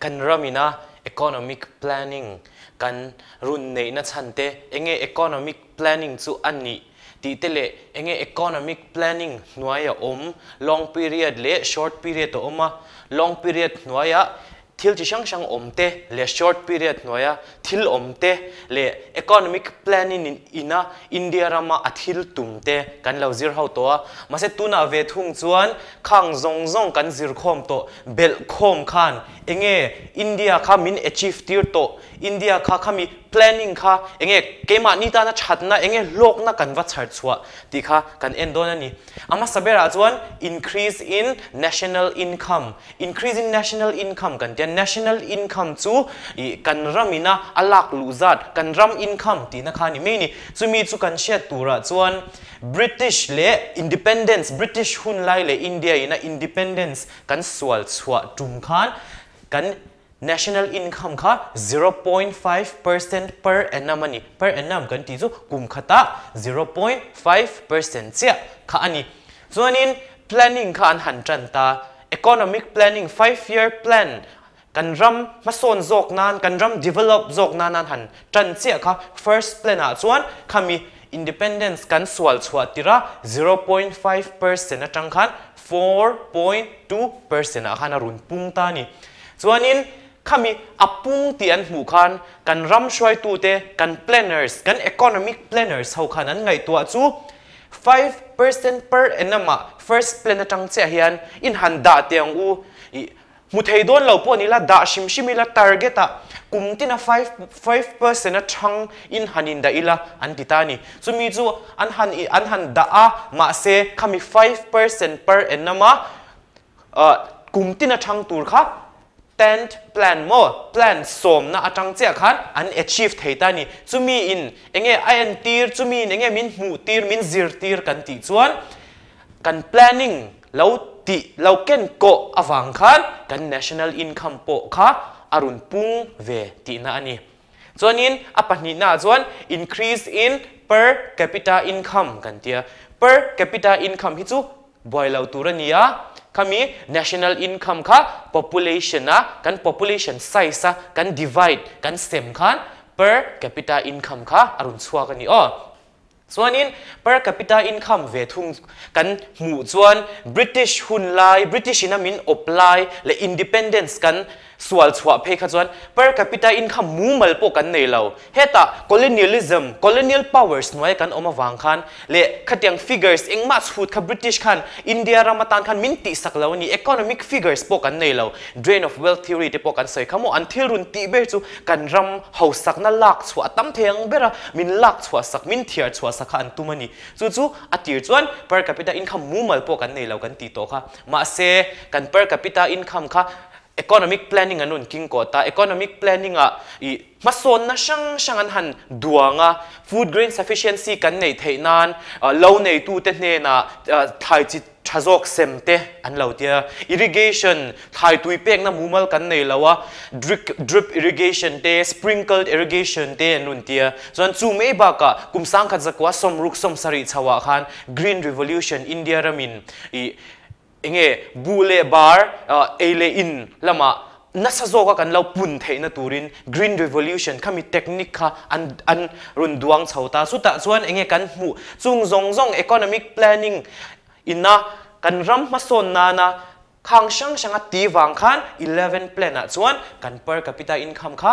Kan ramina economic planning kan run neihna chhan te, enge economic planning chu a nih tih te leh enge economic planning hnuaia awm, long period leh short period a awm a, long period hnuaia thil chi hrang hrang awm te leh short period hnuaia thil awm te leh economic planning ina India rama a thil tum te kan lo zir ho tawh a. Mahse tunah ve thung chuan khang zawng zawng kan zir khawm tawh belh khawm khan enge India kha min achieve tir tawh, India kha khami planning kha enge keimahni tana thatna enge hlawkna kan va chhar chhuah tih kha kan en dawn a ni. A hmasa berah chuan increase in national income, increase in national income kan tia, national income chu ih kan ramina a lak luh zat, kan ram income tihna kha a ni mai a ni. Chumi chu kan hriat turah chuan British leh independence, British hun lai leh India ina independence kan sual chhuah tum khan kan national income kha 0.5% per annum a ni. Per annum kan tih chu kum khatah 0.5% chiah kha a ni. Chuanin planning kha an han tan ta, economic planning, 5 year plan kan ram hmasawn zawk nan, kan ram develop zawk nan an han tan chiah kha first plan ah chuan khami independence kan sual chhuah tirh a 0.5% atang khan 4.2% ah khan a run pung ta a ni. Chuanin khami a pung tih an hmuh khan kan ram hruaitute, kan planners, kan economic planners ho khan an ngaihtuah chu 5% per annum ah first plan atang chiah hian in han dah teh ang u ih Hmu thei dawn lo pawh ni la, dah hrim hrim ila target ah kum tina 5% a thang in han in dah ila an ti ta a ni. Chumi chu an han an han dah a, mahse khami 5% per annum a kum tina thang tur kha tenth plan maw, plan sawmna atang chiah khan an achieve thei ta a ni. Chumi in enge a entir, chumi in enge min hmuh tir, min zirtir kan tih chuan kan planning lo tih lo ken kawh avang khan kan national income pawh kha a rawn pung ve tihna a ni. Chuanin a pahnihnaah chuan increase in per capita income kan ti a. Per capita income hi chu buai lo tur a ni a, khami national income kha population a kan population size a kan divide kan sem khan per capita income kha a rawn chhuak a ni aw. Chuanin per capita income ve thung kan hmuh chuan British hun lai, British in a min awp lai leh independence kan sual chhuah phei kha chuan per capita income mumal pawh kan nei lo. Hetah colonialism, colonial powers hnuaia kan awm avang khan leh khatiang figures engmah chhut kha British khan India ram atan khan min tihsak lo a ni. Economic figures pawh kan nei lo. Drain of wealth theory te pawh kan sawi kha maw an thil run tih ber chu Kan ram hausakna lak chhuah a tam thei ang ber a, min lak chhuah sak, min thiar chhuah sak kha an tum a ni. Chu chu a tir chuan per capita income mumal pawh kan nei lo kan tih tawh kha. Mahse, kan per capita income kha economic planning an rawn king kawt a, economic planning ah ih hmasawnna hrang hrang an han duang a, food grain sufficiency kan neih theih nan lo neitute hnenah thlai chi Tha zawk sem te an lo tia. Irrigation, thlai tui pekna mumal kan nei lo a, drip drip irrigation te, sprinkled irrigation te an rawn tia. Chuan chu mai bakah kum sangkhat zakua sawmruk sawmsarih chho ah khan Green Revolution India ramin ih enge buh leh bar ei leh in lamah nasa zawka kan lo pun theihna turin Green Revolution khami technique kha an an rawn duang chho ta. Chutah chuan enge kan hmuh chung zawng zawng economic planning ina kan ram hmasawn nana khang hrang hranga ti vang khan 11 plan ah chuan kan per capita income kha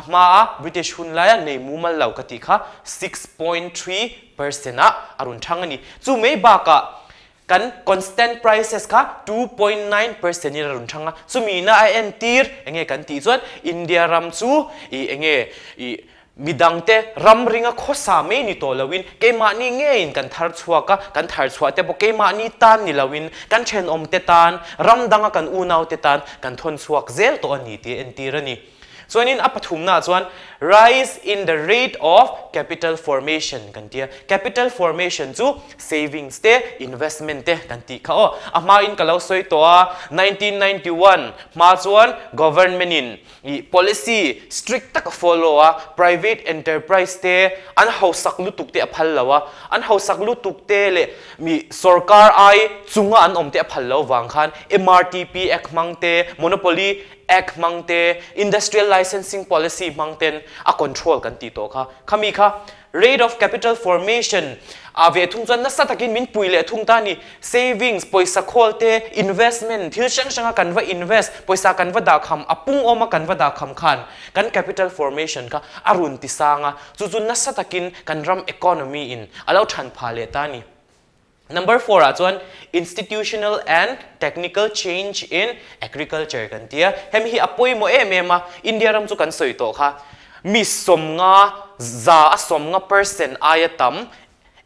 a hmaa British hun laia nei mumal lo ka tih kha 6.3% ah a rawn thang a ni. Chu mai bakah Kan constant prices kha 2.9% in a rawn thang a, chumi na a entir enge kan tih chuan India ram chu ih enge ih midangte ram ringa khawsa mai ni tawh loin keimahni ngeiin kan thar chhuak a, kan thar chhuah te pawh keimahni tan ni loin kan thenawmte tan, ram danga kan unaute tan kan thawn chhuak zel tawh a ni tih a entir a ni. Chuanin a pathumnaah chuan rise in the rate of capital formation kan ti a. Capital formation chu savings te, investment te kan tih kha aw. A hmain ka lo sawi tawh a, 1991 hma chuan government in ih policy strict tak a follow a, private enterprise te an hausak lutuk te a phal lo a, an hausak lutuk te leh mi sorkar ai chunga an awm te a phal lo vang khan MRTP Act hmang te, monopoly. Act hmang te, Industrial Licensing Policy hmang ten a control kan tih tawh kha. Khami kha Rate of Capital Formation ah ve thung chuan nasa takin min pui leh thung ta a ni. Savings, pawisa khawl te, investment, thil hrang hranga kan va invest, pawisa kan va dahkham, a pung awma kan va dahkham khan kan capital formation kha a run ti sang a, chu chu nasa takin kan ram economy in a lo than phah leh ta a ni. Number four ah chuan institutional and technical change in agriculture kan ti a, hemi hi a pawimawh em em a, India ram chu kan sawi tawh kha mi 50, 150 percent aia tam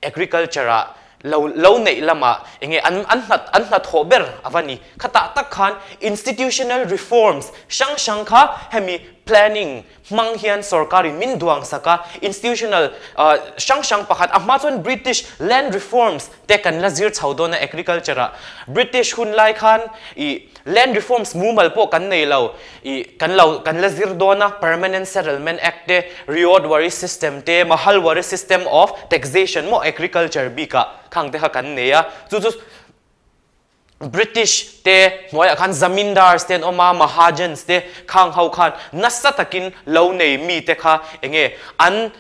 agriculture ah lo lo neih lamah enge an an hna an hnathawh ber a va ni. Khatah tak khan institutional reforms hrang hrang kha hemi planning hmang hian sorkarin min duang sak a, institutional hrang hrang pakhat a hma chuan British land reforms te kan la zir chho dawn a agriculture ah British hun lai khan ih land reforms mumal pawh kan nei lo ih kan lo kan la zir dawn a Permanent Settlement Act te Ryotwari system te Mahalwari system of taxation maw agriculture bik ah khang te kha kan nei a chu chu British te hnuaiah khan Zamindars te an awm a, Mahajans te khang ho khan nasa takin lo nei mi te kha enge an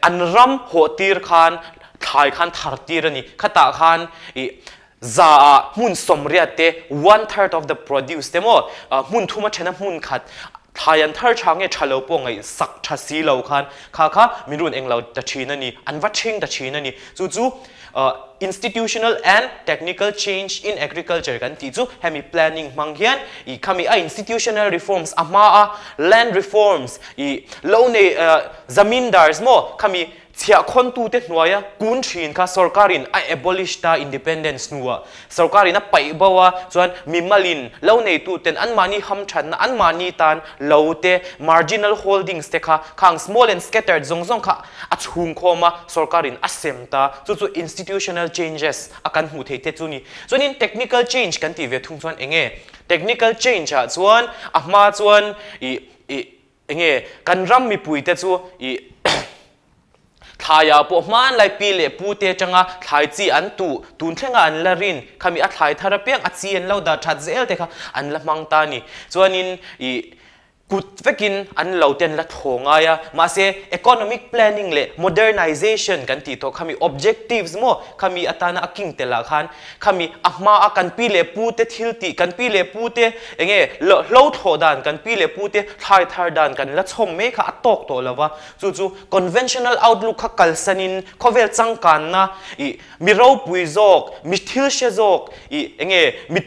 an ram hawh tir khan thlai khan thar tir a ni. Khatah khan ih za ah hmun 80 te one third of the produce te maw hmun thuma thena hmun khat thlai an thar tha nge tha lo pawh ngaih sak tha si lo khan kha kha min run englo ta thin a ni, an va thing ta thin a ni. Chu chu Institutional and technical change in agriculture kan tih chu hemi planning hmang hian ih khami a institutional reforms a hma a land reforms ih lo nei zamindars maw khami chhiahkhawntute hnuaia kun thin kha sorkarin a abolish ta independence hnuah sorkarin a paih bo a chuan mimalin lo neituten anmahni hamthatna anmahni tan lo te marginal holdings te kha khang small and scattered zawng zawng kha a chhungkhawm a, sorkarin a sem ta, chu chu institutional changes a kan hmuh theih te chu ni. Chuanin technical change kan tih ve thung chuan eng nge? Technical change ah chuan a hma chuan ih ih eng nge kan ram mipui te chu ih thlaiah pawh hmanlai pi leh pu te atanga thlai chi an tuh tun thlenga an la rin khami a thlai thar apiang a chi an lo dah that zel te kha an la hmang ta a ni. Chuanin ih Kut vekin an lo ten la thaw ngai a, mahse economic planning leh modernization kan tih tawh khami objectives maw khami atana a king tel ah khan khami a hma a kan pi leh pu te thil tih kan pi leh pu te enge hlo thlawh dan kan pi leh pu te thlai thar dan kan la chhawm mai kha a tawk tawh lo va, chu chu conventional outlook kha kalsanin khawvel changkanna ih mi ropui zawk mi thil hre zawk ih enge mi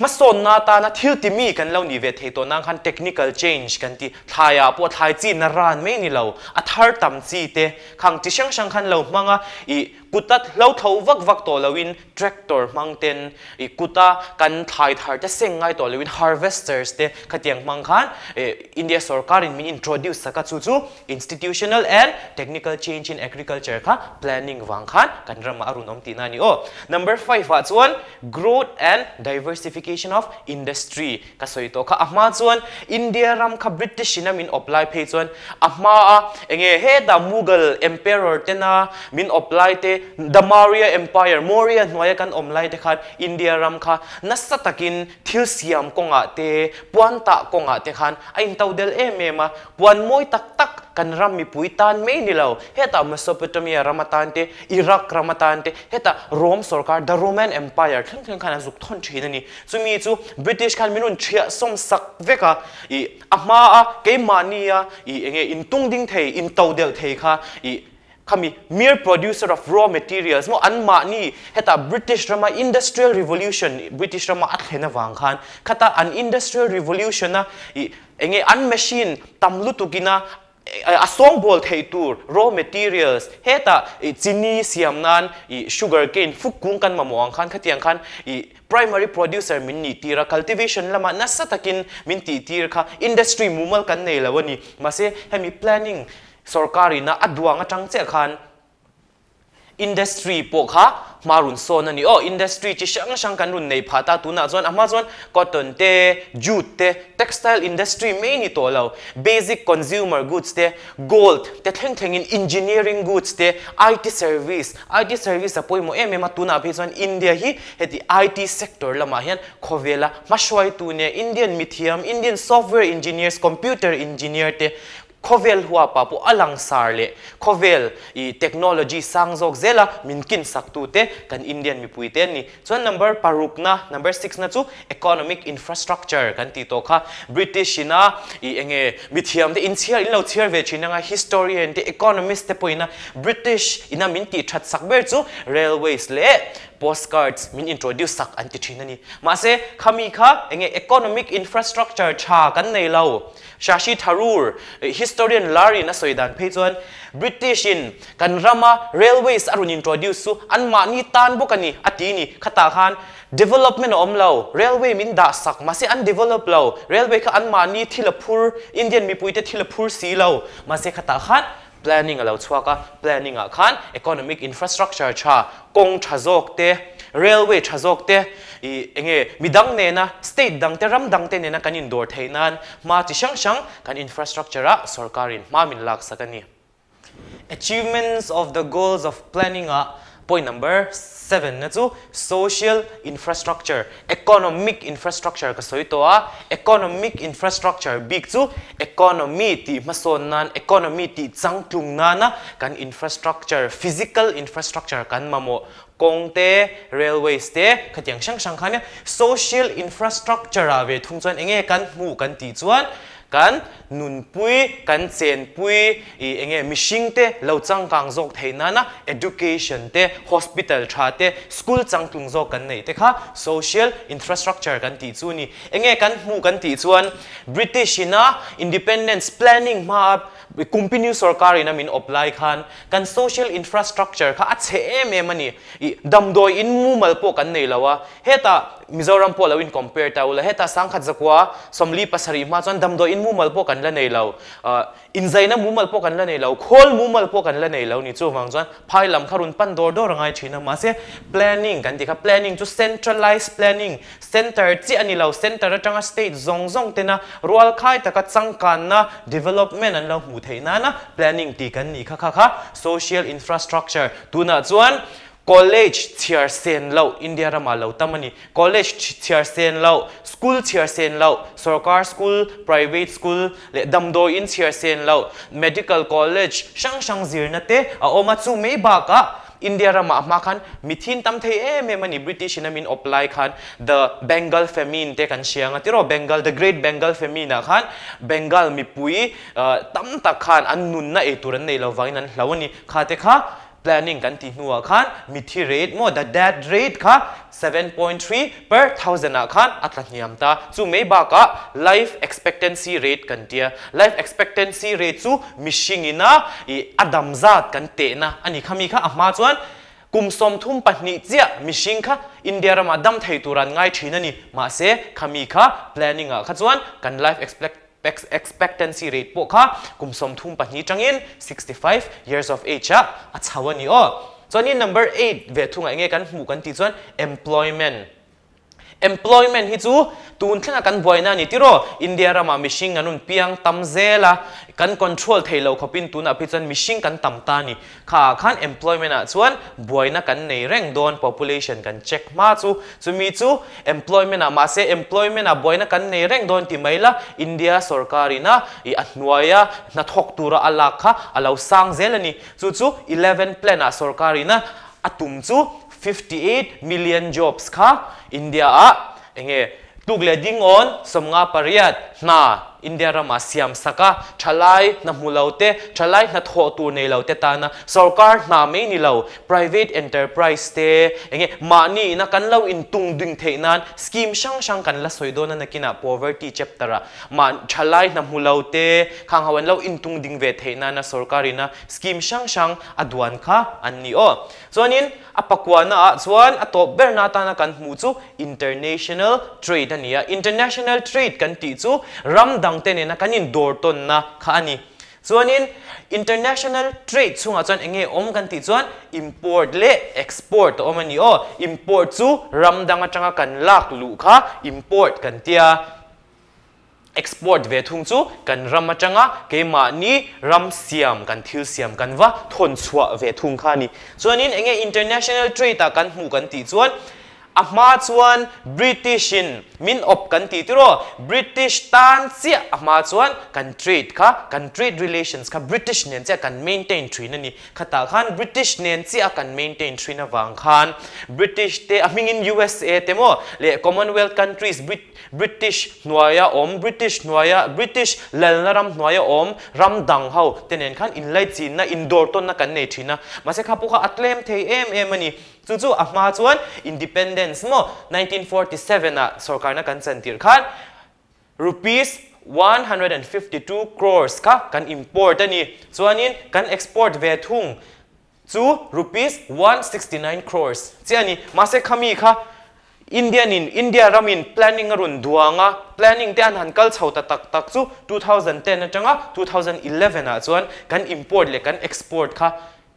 Hmasawnna atana thil ti mi kan lo nih ve thei tawh nan khan technical change kan ti. Thlaiah pawh thlai chi na ran mai ni lo, a thar tam chi te khang chi hrang hrang khan lo hmang a, ih kuta hlo tho vak vak tawh loin tractor hmang ten ih kuta kan thlai thar te seng ngai tawh loin harvesters te khatiang hmang khan ih India sorkarin min introduce sak a, chu chu institutional and technical change in agriculture kha planning vang khan kan ramah a rawn awm tihna a ni aw. Number five ah chuan Growth and diversification of industry ka sawi tawh kha. A hma chuan India ram kha British in a min awp lai phei chuan a hma a enge hetah Mughal Emperor tena min awp lai te, the Maurya Empire, Maurya hnuaia kan awm lai te khan India ram kha nasa takin thil siam kawngah te, puan tah kawngah te khan a into del em em a. Puan mawi tak tak kan ram mipui tan mai ni lo, hetah Mesopotamia ram atan te, Iraq ram atan te, hetah Rome sorkar, the Roman Empire thleng thleng khan an zuk thawn thin a ni. Chumi chu British khan min rawn thiah sawm sak vek a, ih a hma a keimahni a ih enge intung ding thei, into delh thei kha ih Khami mere producer of raw materials maw anmahni heta British rama industrial revolution British rama a thlen avang khan khata an industrial revolution a ih enge an machine tam lutuk ina a sawngbawl theih tur raw materials heta ih chini siam nan ih sugar cane fuk kung kan mamawh ang khan khatiang khan ih primary producer min nih tir a cultivation lama nasa takin min tih tir kha industry mumal kan nei lo a ni. Mahse hemi planning Sorkar ina a duang atang chiah khan Industry pawh kha hma run sawn a ni aw. Industry chi hrang hrang kan run nei phah ta tunah chuan a hma chuan cotton te, jute te, textile industry mai ni tawh lo, basic consumer goods te, gold te thleng thlengin engineering goods te, IT service, IT service a pawimawh em em a tunah phei chuan India hi heti IT sector lamah hian khawvela hmahruaitu nia Indian mithiam, Indian software engineers, computer engineer te Khawvel huapa pawh a langsar leh khawvel i technology sang zawk zela min kin sak tute kan Indian mipui te an ni. Chuan number parukna, number six na chu economic infrastructure kan tih tawh kha. British ina i enge mithiam te inchhiar in lo chhiar ve thin anga historian te economist te pawhin a British ina min tih that sak ber chu railways leh postcards min introduce sak an ti thin a ni. Mahse khami kha enge economic infrastructure tha kan nei lo. Shashi Tharoor, historian lar in a sawi dan phei chuan British in kan rama railways a rawn introduce chu anmahni tan bawk a ni a ti ni. Khatah khan development a awm lo, railway min dah sak mahse an develop lo, railway kha anmahni thil a phur, Indian mipuite thil a phur si lo, mahse khatah khan Planning a lo chhuak a, planning ah khan economic infrastructure tha, kawng tha zawk te, railway tha zawk te, ih enge midang nena state dang te ram dang te nena kan indawr theih nan hma chi hrang hrang kan infrastructure ah sorkarin hma min lak sak a ni. Achievements of the goals of planning ah Point number 7 na chu social infrastructure, economic infrastructure ka sawi tawh a, economic infrastructure bik chu economy tih hmasawn nan, economy tih changtlung nana kan infrastructure, physical infrastructure kan mamawh kawng te, railways te khatiang hrang hrang kha nia. Social infrastructure ah ve thung chuan enge kan hmuh kan tih chuan Kan nunpui, kan chenpui i enge mihring te lo changkang zawk theih nana education te, hospital tha te, school changtlung zawk kan neih te kha social infrastructure kan tih chu ni. Enge kan hmuh kan tih chuan British ina independence planning hma a Kumpinu sorkar ina min awp lai khan kan social infrastructure kha a chhe em em a ni. I damdawi in mumal pawh kan nei lo a, hetah Mizoram pawh lo in compare ta ula, hetah sangkhat zakua 47 hma chuan damdawi in mumal pawh kan la nei lo, inzaina mumal pawh kan la nei lo, khawl mumal pawh kan la nei lo ni chuvang chuan phai lam kha rawn pan dawr dawr a ngai thin a, mahse planning kan tih kha planning chu centralized planning, center chiah a ni lo, center atanga state zawng zawng tena rualkhai taka changkanna development an lo hmuh theih nana planning tih kan nih kha kha kha social infrastructure Tunah chuan college chhiar sen loh India ramah lo tam a ni. College chhiar sen loh, school chhiar sen loh, sorkar school, private school leh damdawiin chhiar sen loh, medical college hrang hrang zirna te a awm a. Chu mai bakah India ramah hma khan mithin tam thei em em a ni. British in a min awp lai khan The Bengal Famine te kan hria ang a tiraw? Bengal, The Great Bengal Famine ah khan Bengal mipui tam tak khan an nunna ei tur an nei lo vangin an hlau a ni. Kha te kha planning kan tih hnuah khan mithi rate maw the death rate kha 7.3 per thousand ah khan a tla hniam ta. Chu mai bakah life expectancy rate kan tia. Life expectancy rate chu mihring ina ih a dam zat kan tehna a ni. Khami kha a hma chuan kum 32 chiah mihring kha India ramah dam thei tur an ngai thin a ni. Mahse khami kha planning ah kha chuan kan life expect Expectancy rate pawh kha kum 32 tangin 65 years of age ah a chho a ni aw. Chuanin number 8 ve thungah enge kan hmuh kan tih chuan employment. Employment hi chu tun thlenga kan buaina a ni tiraw? India ramah mihring an rawn piang tam zel a, kan control thei lo khawpin tunah phei chuan mihring kan tam ta a ni. Kha ah khan employment ah chuan buaina kan nei reng dawn population kan check hma chu chumi chu employment ah mahse employment ah buaina kan nei reng dawn ti mai la India sorkar ina ih a hnuaia hnathawk tura a lak kha a lo sang zel a ni chu chu 11 plan ah sorkar ina a tum chu 58 million jobs kha India ah enge tuk leh ding awn 58 hna India ramah siam sak a, thalai hna hmu lo te, thalai hna thawh tur nei lo te tana sorkar hna mai ni lo, private enterprise te enge mahni ina kan lo intung ding theih nan scheme hrang hrang kan la sawi dawn a nakinah poverty chapter ah mah thalai hna hmu lo te khang ho an lo intung ding ve theih nana sorkar ina scheme hrang hrang a duan kha an ni aw. Chuanin a pakuana ah chuan a tawp berna atana kan hmuh chu International trade a ni a, international trade kan tih chu ram dangte nena kan indawr tawnna kha a ni. Chuanin international trade chhungah chuan eng nge awm kan tih chuan import leh export a awm a ni aw. Import chu ram dang atanga kan lak luh kha import kan tia. Export ve thung chu kan ram atanga keimahni ram siam kan thil siam kan va thawn chhuah ve thung kha a ni. Chuanin eng nge international trade ah kan hmuh kan tih chuan A hma chuan British in min awp kan ti tiraw? British tan chiah a hma chuan kan trade kha, kan trade relations kha British nen chiah kan maintain thin a ni. Khatah khan British nen chiah a kan maintain thin avang khan British te a hmingin USA te maw leh Commonwealth countries British hnuaia awm, British hnuaia, British lalna ram hnuaia awm ram dang ho te nen khan inlaichinna, indawrtawnna kan nei thin a. Mahse kha pawh kha a tlem thei em em a ni. Chu chu a hma chuan Independence maw 1947 ah sorkarna kan chan tirh khan Rupees 152 crores kha kan import a ni. Chuanin kan export ve thung chu Rupees 169 crores chiah a ni. Mahse khami kha Indian in India ramin planning a rawn duang a, planning te an han kal chho ta tak tak chu 2010 atanga 2011 ah chuan kan import leh kan export kha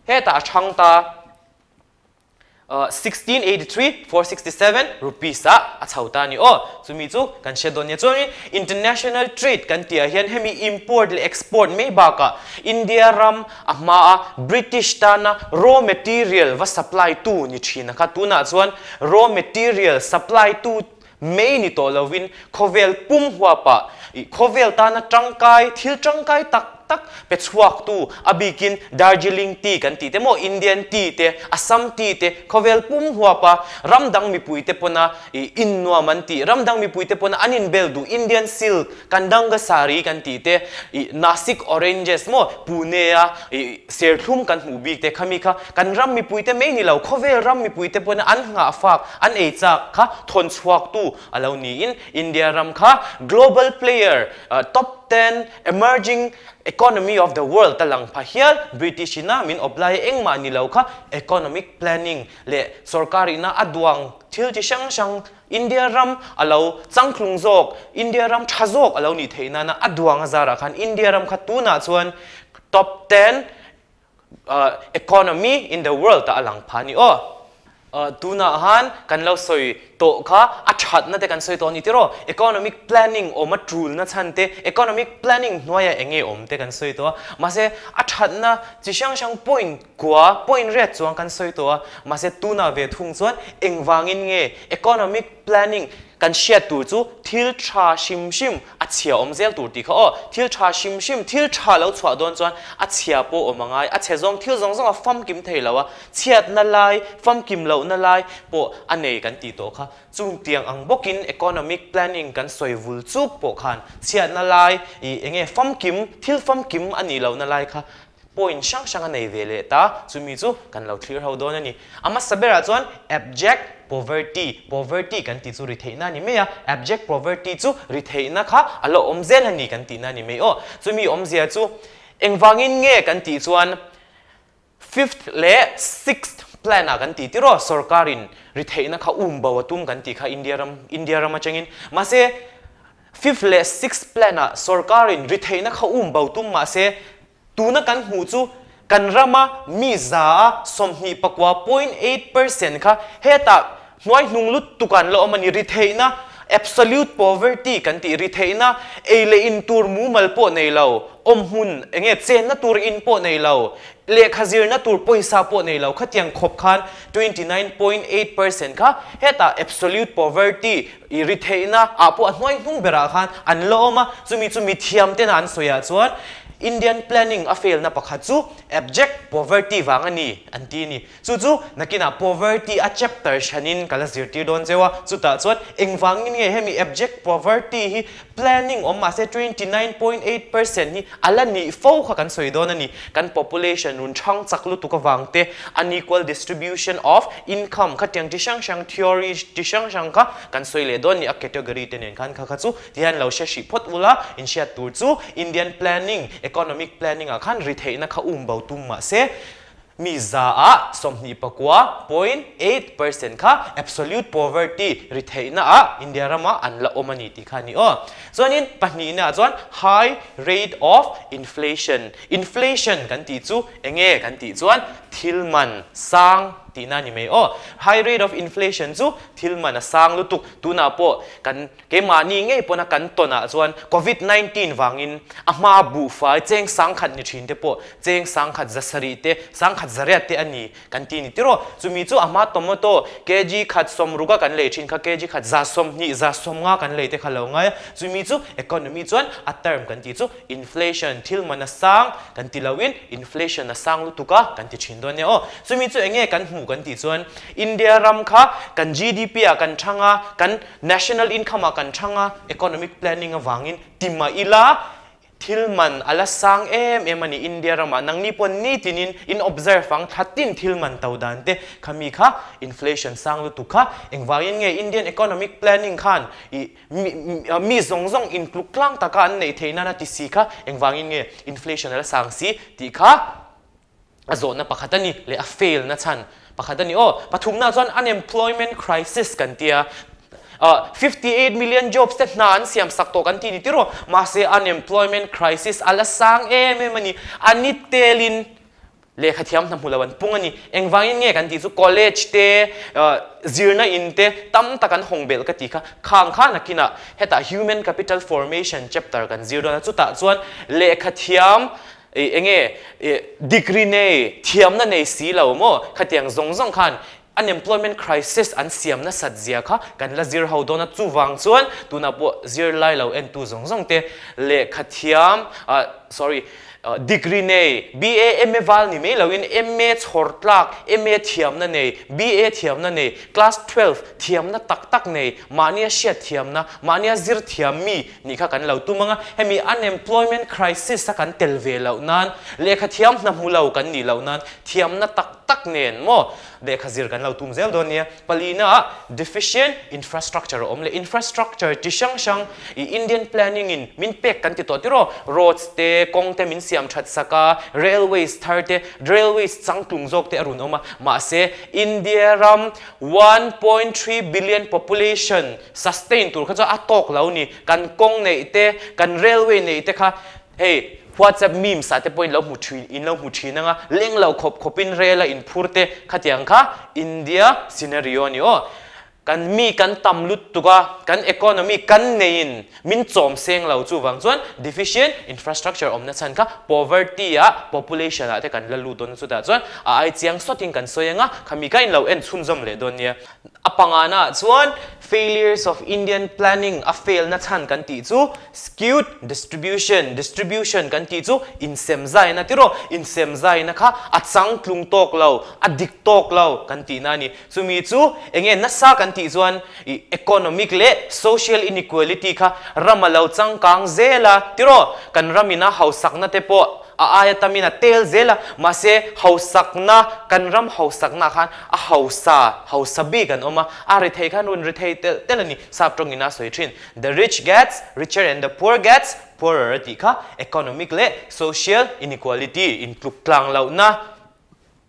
hetah a chhang ta. 1683, 467 rupees ah a chho ta a ni aw. Chumi chu kan hriat dawn nia. Chuanin international trade kan tih ah hian hemi import leh export mai bakah India ram a hmaa British tana raw material va supply tu ni thin a kha. Tunah chuan raw material supply tu mai ni tawh lovin khawvel pum huapah khawvel tana tangkai thil tangkai tak tak pe chhuaktu a bikin Darjeeling tea kan tih te maw Indian tea te Assam tea te khawvel pum huapa ram dang mipui te pawna innuam an tih ram dang mipui te pawna an inbel duh Indian silk Kandanga sari kan tih te Nasik oranges maw Pune a serthlum kan hmuh bik te khami kha kan ram mipui te mai ni lo khawvel ram mipui te pawna an nghah fak An ei chak kha thawn chhuaktu a lo niin India ram kha global player, top ten emerging economy of the world a lang pha hial. British ina min awp lai engmah ni lo kha economic planning leh sorkar ina a duang thil chi hrang hrang India ram a lo changtlung zawk, India ram tha zawk a lo nih theih nana a duang a zarah khan India ram kha tunah chuan top ten economy in the world ah a lang pha a ni aw. Tunah han kan lo sawi tawh kha a thatna te kan sawi tawh a ni tiraw? Economic planning awm a tulna chhan te, economic planning hnuaiah eng nge awm te kan sawi tawh a. Mahse a thatna chi hrang hrang point kua, point riat chuang kan sawi tawh a. Mahse tunah ve thung chuan engvangin nge economic planning Kan hriat tur chu thil tha hrim hrim a chhia awm zel tur tih kha aw. Thil tha hrim hrim, thil tha lo chhuah dawn chuan a chhia pawh awm a ngai. A chhe zawng thil zawng zawng a famkim thei lo a, chhiatna lai, famkim lohna lai pawh a nei kan tih tawh kha. Chung tiang ang bawkin economic planning kan sawi vul chuk pawh khan chhiatna lai ih eng nge famkim, thil famkim a nih lohna lai kha point hrang hrang a nei ve leh ta, chumi chu kan lo thlir ho dawn a ni. A hmasa berah chuan abject poverty, poverty kan tih chu ri theihna a ni mai a, abject poverty chu ri theihna kha a la awm zel a ni kan tihna a ni mai aw. Chumi awmzia chu engvangin nge kan tih chuan fifth leh sixth plan ah kan tih tiraw sorkarin ri theihna kha um bo a tum kan tih kha India ram India ram atangin mahse fifth leh sixth plan ah sorkarin ri theihna kha um bo tum mahse Tuna kan hmuh chu kan rama mi za a 24.8% kha hetah hnuai hnung lutuk an la awm a ni. Ritheihna, absolute poverty kan tih ritheihna, ei leh in tur mumal pawh nei lo, awmhmun eng nge chenna tur in pawh nei lo, lehkha zirna tur pawisa pawh nei lo khatiang khawp khan 29.8% kha hetah absolute poverty ritheihna ah pawh a hnuai hnung berah khan an la awm a, chumi chu mithiam tena an sawiah chuan Indian planning a fail na pakhat chu abject poverty vang a ni an ti a ni. Chu chu nakinah poverty a chapter hranin ka la zirtir dawn cheu a, chutah chuan engvangin nge hemi abject poverty hi planning awm mahse 29.8% hi a la nih fo kha kan sawi dawn a ni. Kan population run chhang chak lutuk avang te, unequal distribution of income kha tiang chi hrang hrang theory chi hrang hrang kha kan sawi leh dawn a ni a category te nen khan kha kha chu tihian lo hre hrih phawt ula inhriat tur chu Indian planning, economic planning ah khan ri theihna kha um bo tum mahse. Mi 100 ah 29.8% kha absolute poverty, retheihna ah India rama an la awm a ni tih kha a ni aw. Chuanin pahnihna ah chuan high rate of inflation, inflation kan tih chu enge kan tih chuan thil man sang tihna a ni mai aw. High rate of inflation chu thil man a sang lutuk, tunah pawh kan Keimahni ngei pawna kan tawnah chuan Covid 19 vangin a hma buhfai cheng sangkhat ni thin te pawh cheng sangkhat zasarih te, sangkhat zariat te a ni kan ti ni tiraw. Chumi chu a hma tomato kg khat sawmruka kan lei thin kha kg khat 120, 150 kan lei te kha lo ngai a. Chumi chu economy chuan a term kan tih chu inflation, thil man a sang kan ti loin inflation a sang lutuk a kan ti thin dawn nia aw. Chumi chu enge kan hmuh kan tih chuan India ram kha kan GDP ah kan thang a, kan National income ah kan thang a, economic planning avangin ti mah ila thil man a la sang em em a ni India ramah. Nangni pawh nitinin in observe ang thlatin thil man to dan te khami kha inflation sang lutuk kha engvangin nge Indian economic planning khan i mi zawng zawng intluk tlang taka an neih theih nana ti si kha engvangin nge inflation a la sang si tih kha a zawhna pakhat a ni leh a fail na chhan pakhat a ni aw. Pathumna chuan unemployment crisis kan tia 58 million jobs te hna an siam sak tawh kan ti ni tiraw mahse unemployment crisis a la sang em em a ni. A ni telin lehkha thiam hna hmu lo an pung a ni. Engvangin nge kan tih chu college te zirna in te tam tak an hawng belh ka ti kha khang kha nakinah hetah human capital formation chapter kan zir dawn a chutah chuan lehkha thiam Ih enge ih degree nei, thiamna nei si lo maw? Khatiang zawng zawng khan unemployment crisis an siam nasat zia kha kan la zir ho dawn a, chuvang chuan tunah pawh zirlai lo entu zawng zawng te lehkha thiam ah sorry degree nei BA MA val ni mai loin MA chhawr tlak MA thiamna nei BA thiamna nei class 12 thiamna tak tak nei mahnia hriat thiamna mahnia zir thiam mi Nih kha kan lo tum ang a, hemi unemployment crisis a kan tel ve loh nan, lehkha thiam hna hmu lo kan nih loh nan thiamna tak tak nen maw lehkha zir kan lo tum zel dawn nia. Palina ah deficient infrastructure a awm leh infrastructure chi hrang hrang i Indian planning in min pek kan ti tawh tiraw, roads te, kawng te min siam that sak a, railways thar te, railways changtlung zawk te a rawn awm a, mahse India ram 1.3 billion population Sustain tur kha chuan a tawk lo ni. Kan kawng neih te, kan railway neih te kha hei WhatsApp memes ah te pawh in lo hmu thin, in lo hmu thin anga leng lo khawp khawp in rail a in phur te khatiang kha India scenario a ni aw. Kan mi kan tam lut tuk a, kan economy kan neiin min chawm seng lo chuvang chuan deficient infrastructure awmna chhan kha poverty ah population ah te kan la lut dawn a chutah chuan a ai chiang sawtin kan sawi anga khami kha in lo en chhunzawm leh dawn nia. A pangana ah chuan failures of Indian planning a fail na chhan kan tih chu skewed distribution, distribution kan tih chu insem zaina tiraw, insem zaina kha a changtlung tawk lo, a dik tawk lo kan tihna a ni. Chumi chu enge nasa kan tih chuan ih economic leh social inequality kha ram a lo changkang zel a tiraw, kan ramina hausakna te pawh a aia tamin a tel zel a, mahse hausakna kan ram hausakna khan a hausa, hausa bik an awm a, a rethei khan rawn rethei telh telh a ni. Sap tawngin a sawi thin, The rich gets richer and the poor gets poorer a tih kha economic leh social inequality, intluk tlang lohna,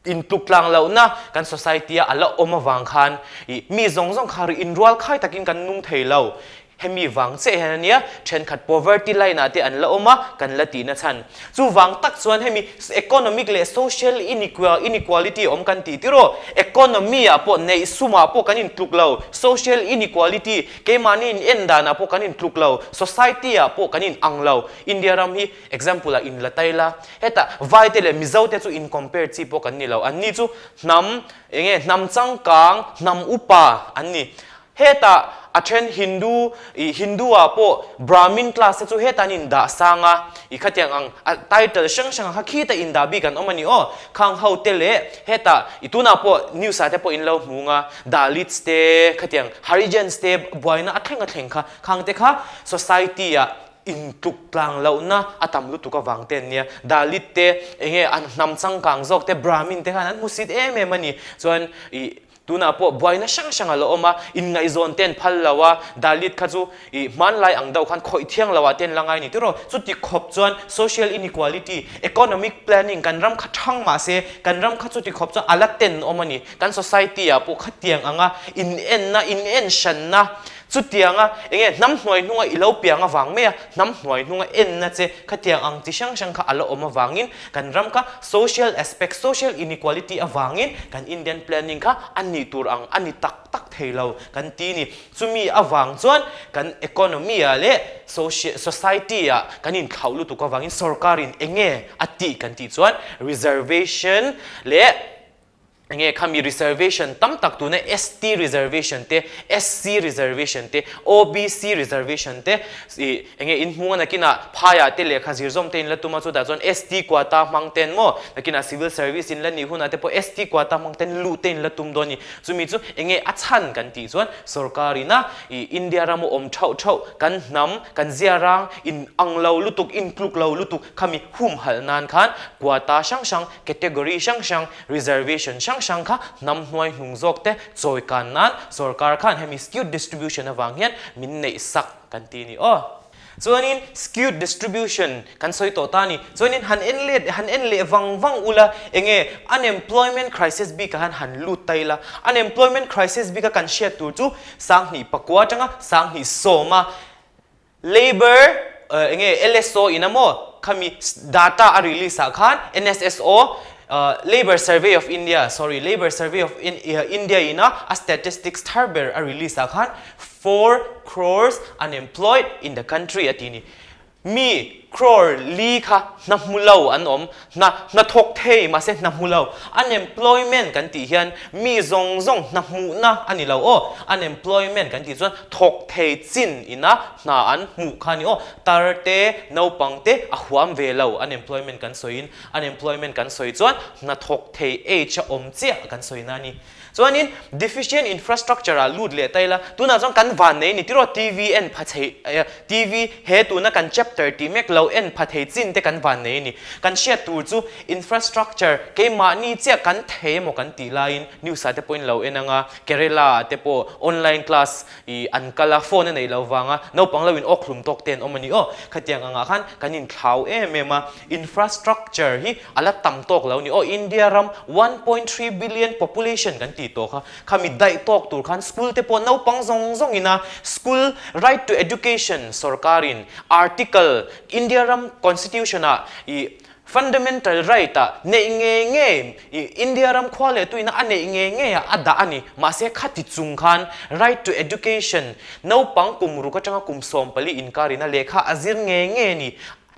intluk tlang lohna kan society a la awm avang khan ih mi zawng zawng kha ri inrual khai takin kan nung thei lo. Hemi vang chiah hian a nia, thenkhat poverty line ah te an la awm a, kan la tihna chhan. Chuvang tak chuan hemi economic leh social inequality awm kan tih tiraw? Economy ah pawh neih sum ah pawh kan intluk lo, social inequality keimahni in en dan ah pawh kan intluk lo, society ah pawh kan in ang lo. India ram hi example ah in la tai la, hetah vai te leh Mizo te chu in compare chi pawh kan ni lo. Anni chu hnam enge hnam changkang, hnam upa an ni. Hetah a then Hindu, ih Hindu ah pawh Brahmin class te chu hetah an indah sang a, ih khatiang ang a title hrang hrang ang kha khita indah bik an awm a ni aw. Khang ho te leh hetah ih tunah pawh news ah te pawh in lo hmu nga Dalits te khatiang Harijans te buaina a thleng a thleng kha khang te kha society ah intluk tlang lohna a tam lutuk avang te an nia. Dalit te enge an hnam changkang zawk te Brahmin te khan an hmusit em em a ni. Chuan ih. Tunah pawh buaina hrang hrang a la awm a, inngaihzawn te an phal lo a, Dalit kha chu ih hmanlai ang deuh khan khawih thiang lo ah te an la ngai ni tiraw? Chuti khawp chuan social inequality, economic planning kan ram kha thang mah se kan ram kha chuti khawp chuan a la ten awm a ni. Kan society ah pawh khatiang anga inenna, inenhranna, Chutianga enge hnam hnuai hnunga i lo piang avang mai a, hnam hnuai hnunga enna che khatiang ang chi hrang hrang kha a la awm avangin kan ram kha social aspect, social inequality avangin kan Indian planning kha a nih tur ang a ni tak tak thei lo kan ti ni. Chumi avang chuan kan economy ah leh society ah kan inthlauh lutuk avangin sorkarin enge a tih kan tih chuan reservation leh Enge khami reservation tam tak tuna ST reservation te, SC reservation te, OBC reservation te i enge in hmung a nakinah phaiah te lehkha zir zawm te in la tum a chutah chuan ST quota hmang ten maw nakinah civil service in la nih hunah te pawh ST quota hmang ten luh te in la tum dawn a ni. Chumi chu enge a chhan kan tih chuan sorkar ina i India rama awm thauh thauh kan hnam kan ziarang in ang lo lutuk in tluk lo lutuk khami humhalh nan khan quota hrang hrang category hrang hrang Reservation hrang hrang kha hnam hnuai hnung zawk te chawi kan nan sorkar khan hemi skewed distribution avang hian min neih sak kan ti ni aw. Chuanin skewed distribution kan sawi tawh ta ni. Chuanin han en let han en leh vang vang ula enge unemployment crisis bikah han han lut ta ila. Unemployment crisis bika kan hriat tur chu sanghnih pakua atanga sanghnih sawma Labour enge LSO in a maw khami data a release ah khan NSSO Labour Survey of India sorry Labour Survey of India in a a statistics thar ber a release ah khan 4 crores unemployed in the country a ti ni. Mi crore li kha hna hmu lo an awm Hna hna thawk thei mahse hna hmu lo. Unemployment kan tih hian mi zawng zawng hna hmuhna a ni lo aw. Unemployment kan tih chuan thawk thei chin ina hna an hmuh kha a ni aw. Tar te, naupang te a huam ve lo unemployment kan sawiin. Unemployment kan sawi chuan hna thawk thei age a awm chiah kan sawina a ni. Chuanin deficient infrastructure ah lut leh ta ila, tunah chuan kan van nei ni tiraw TV en pha thei TV he tuna kan chapter tih mek lo en pha thei chin te kan van nei ni. Kan hriat tur chu infrastructure keimahni chiah kan thei emaw kan tih laiin news ah te pawhin lo en anga Kerala ah te pawh online class i an kal a phone a neih loh vanga naupang lo in awk hlum tawk te an awm a ni aw. Khatiang angah khan kan inthlau em em a, infrastructure hi A la tam tawk lo ni aw, India ram 1.3 billion population kan tih tawh kha, khami daih tawk tur khan school te pawh naupang zawng zawng ina school right to education sorkarin article India ram constitution ah i fundamental right ah neih ngei ngei i India ram khua leh tuina a neih ngei ngei ah a dah a ni. Mahse khati chung khan right to education naupang kum ruk atanga kum 14 inkarina lehkha a zir ngei ngei a ni.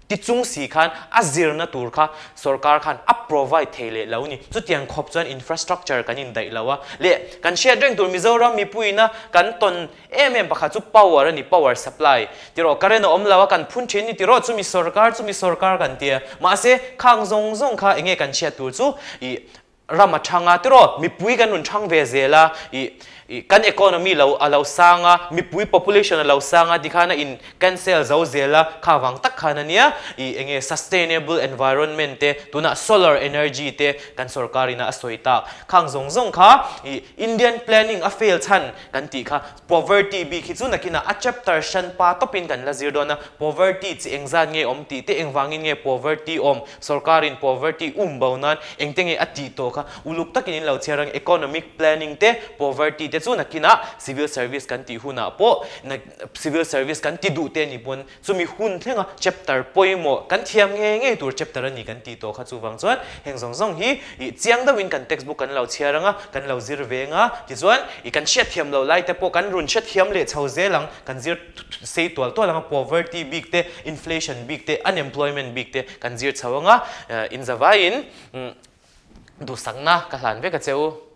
Ti chung si khan a zirna tur kha sorkar khan a provide thei leh lo ni. Chutiang khawp chuan infrastructure kan indaih lo a. Leh kan hriat reng tur Mizoram mipuiina kan tawn em em pakhat chu power a ni, power supply. Tiraw current a awm lo a kan phun thin ni tiraw chumi sorkar chumi sorkar kan tia. Mahse khang zawng zawng kha enge kan hriat tur chu ih ram a thang a tiraw mipui kan rawn thang ve zel a ih ih kan economy lo a lo sang a mipui population a lo sang a tikhan a in cancel zo zel a kha vang tak khan a nia ih eng nge sustainable environment te tunah solar energy te kan sorkar in a a sawi tak khang zawng zawng kha ih Indian planning a fail chhan kan tih kha Poverty bik hi chu nakinah a chapter hran pa tawpin kan la zir dawn a, poverty chi engzat nge awm tih te, engvangin nge poverty awm, sorkarin poverty um bo nan engte nge a tih tawh kha uluk takin in lo chhiar ang, economic planning te, poverty te chu nakinah civil service kan tih hunah pawh civil service kan ti duh te a nih pawn Chumi hun thlenga chapter pawimawh kan thiam ngei ngei tur chapter a ni kan tih tawh kha chuvang chuan heng zawng zawng hi ih chiang deuhin kan textbook kan lo chhiar anga kan lo zir ve anga tichuan ih kan hriatthiam loh lai te pawh kan run hriatthiam leh chho zel ang kan zir sei tual tual anga poverty bik te inflation bik te unemployment bik te kan zir chho anga inzavaiin duhsakna ka hlan vek a che u.